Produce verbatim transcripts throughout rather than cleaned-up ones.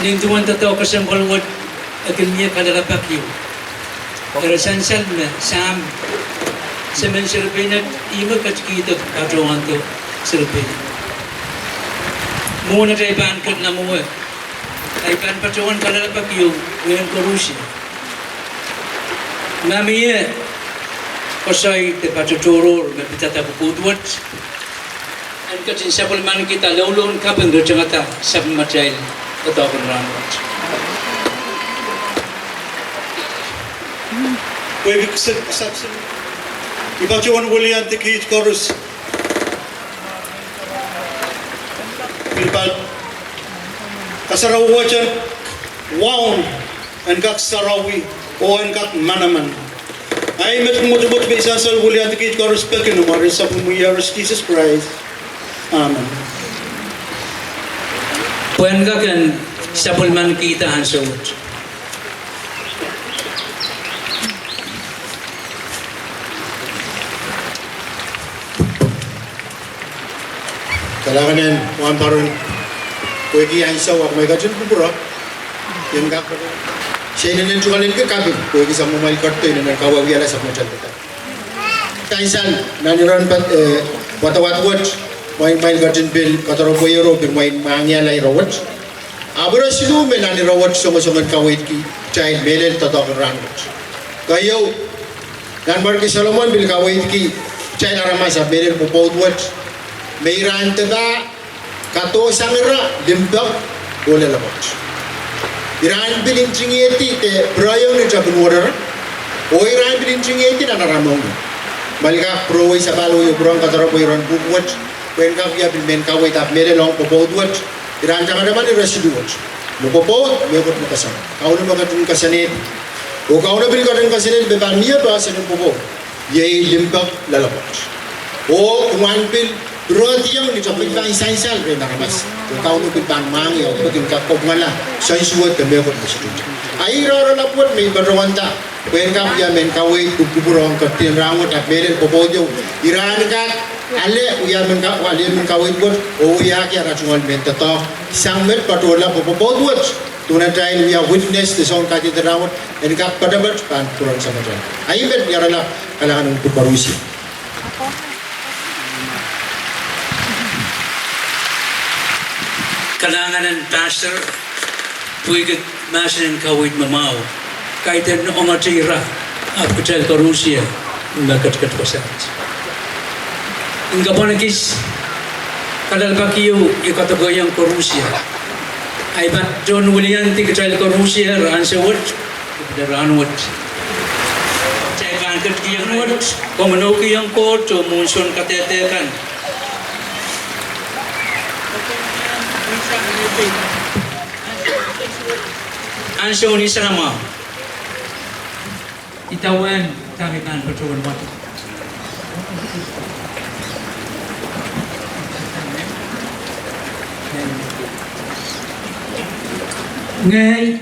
Nin tuwan toto kesempwal wet, ekin mie kalelapak iu. Ere sansal me sam, semen serpeinet, ime kachkitok pachowanto serpeinet. Muun ach ei pan ket namue, ai pan pachowan kalelapak iu, wen korusia. Mamie, kosai te pachochoror me pitata puput wet. En kachin sapwelliman kita loulou kapin rochangata sapwellimatail otoken ran wet. Pwe sap, sap, sap. Ifa chon welian tikich korus. Ifa kasarau wochen waun en kak sarawi o en kak manaman. Ai met mochomoch me isansal welian tikich korus pekin mwarin sapun mwiaris Jises Kraist. Amen. Pwan kaken sapwelliman kita ansou wet. Kalangenen wan parun, pweki ansou ak mei kachin kupura, ien kak, seinenen chunganen ke kapin, pweki samomai kotto inenen kawawiala samomai kotto. Kainsan, nan iran pat, eh, watawat wet, mwain mwain kachin pil, katoropwe ero pil mwain mangiala iro wet. Apwene silu me nan ira wet songosongen kaweitki, kitail melel totoken ran wet. Kaiou, nan Marki Solomon pil kaweitki, kitail aramas ap melel popout wet, me iran tepa, kato sangra, limpok, o lelopot. Iran pil inchingeti te prayon ichapun wonera, o iran pil inchingeti nan aramongu. Malika prowei sapalo yo prong katoropwe iran puk wet, pwen kak ia pil men kaweit ap melel ong popout wet, iran changadaman ira silu wet. Mo popout, me kot me kasan. Kaune me katin kasanet. O kaune pil katin kasanet, me pan mie pa senen popout. Iei limpok lalapot. O, wan pil, rotiang ni chok pil pan saisal ren aramas. O kaune pil pan mangi, o pil kak kop ngala, saisuot me kot me silu. Ai roro lapot me ipa ronganta. Pwen kak ia men kaweit kukkupurong katin ran wet ap melel popout iou. Iran kak, ale, ia men ka, ale men kaweit wet, o ia ki ara chungal men toto. Sang met patola popout wet. Tuna tail ia witness te song katin ran wet, en kak patapat pan kuran samatan. Ai met ia rala, kalangan un tuparusi. Kalanganen pastor, pwe ika masenen kaweit me mao, kaiten ongoch ira, ap kitail korusia, me kachkach kosach. Ika pwan ekis, kalelapak iou, ika toko ian korusia. Ai pat chon welian ti kitail korusia, ran sewet, ipwe ran wet. Chai pan ket kian wet, komenoki ian Kot, o mun son katetekan. Anso ni sanama. Itawen kami kan patrol mati. Ngei.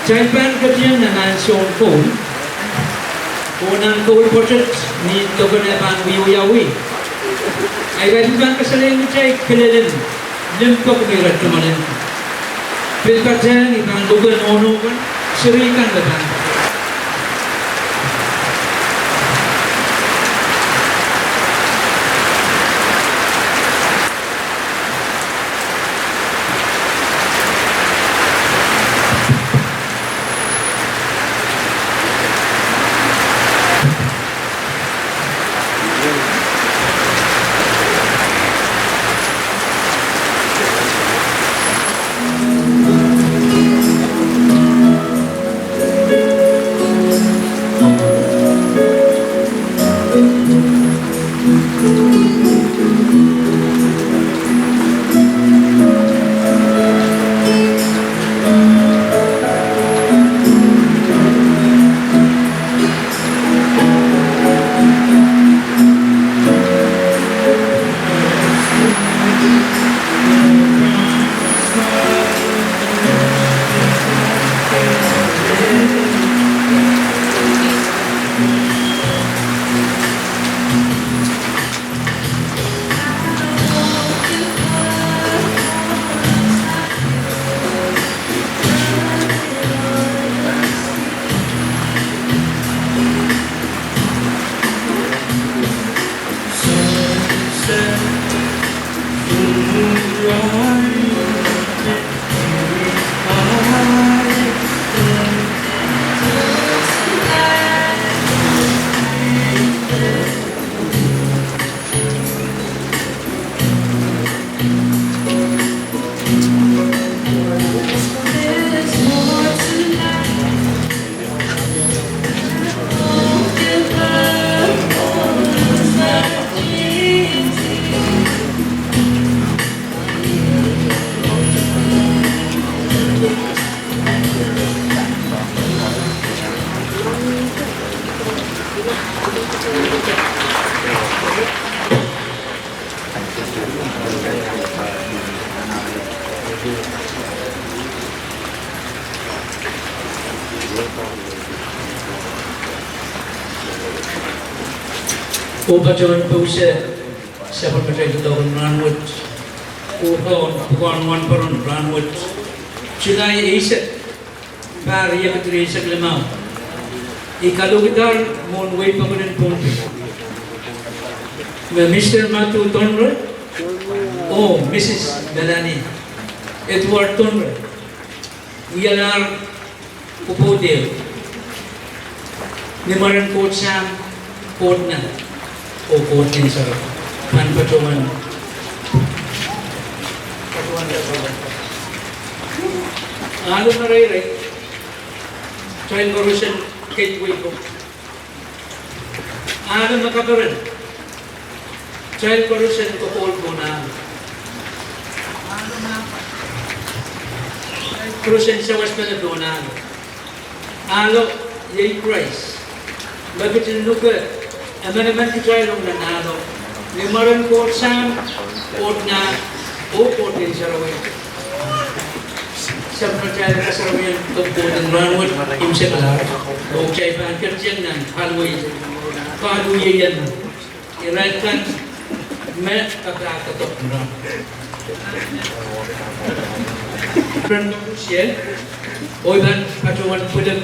Chai pan ketian nan an son koul, o nan koul pochot ni tokona pan wiwiawi. Ai rai pan kasalei muchai kelelen, limpok mi rat tumalen. Pil patan ipan luken onokan, sirikan lepan. Upwe chon pause, sapon mecheito tongen ran wet. Upwe pwan wan paron ran wet. July eisek, pari eketri eisek lemau. Ika lukitar mon wei pakunen Pohnpei. Me Mister Matu Tonre, o Missus Melanie Edward Tonre. Wialar uputiw. Ni maren Kot Sam, Kot Nau, o Kot Nesor. Pwan patoman. Alo mareirei. Child Protection Gateway Book. Alo makaperen. Child Protection Gateway Book na. Protection Sawas Pele Book na. Alo, iei Kraist. Mepitin nuke, emon emon kich ailong nan alo. Ni maren Kot Sam, Kot Nau, o Kot Nesor we. Sap chai kasaramian Kot en ran wet, imsek la. O chai pan kerchian nan, alwei. Padu iei en. Irakan me kaka katok ran. Ren sie, oiban patoman puluk.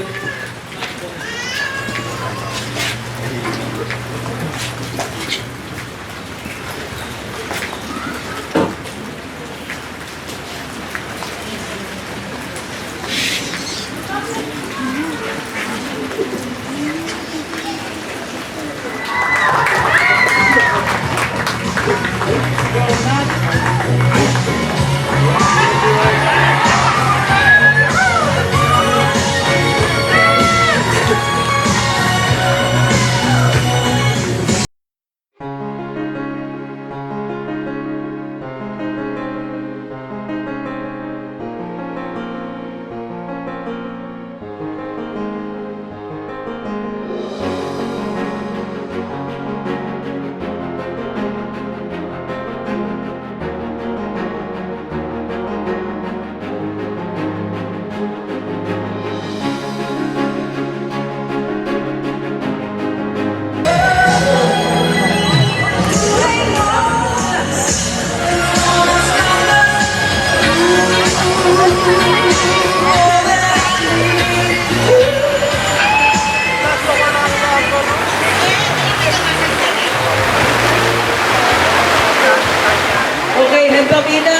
Okay, hempel ina,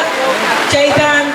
Jaitan.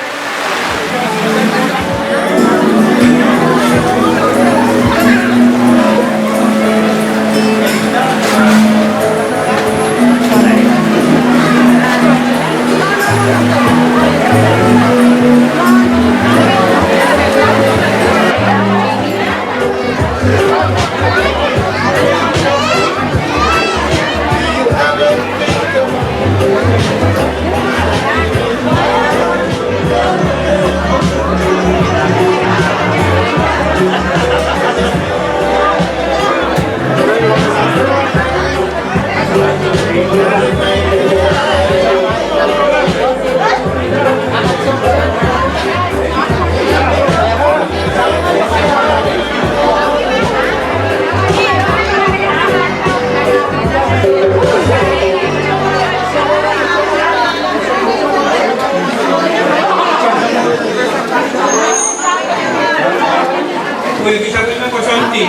Pwe kisapwe me koshonti,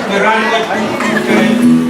me ran wet,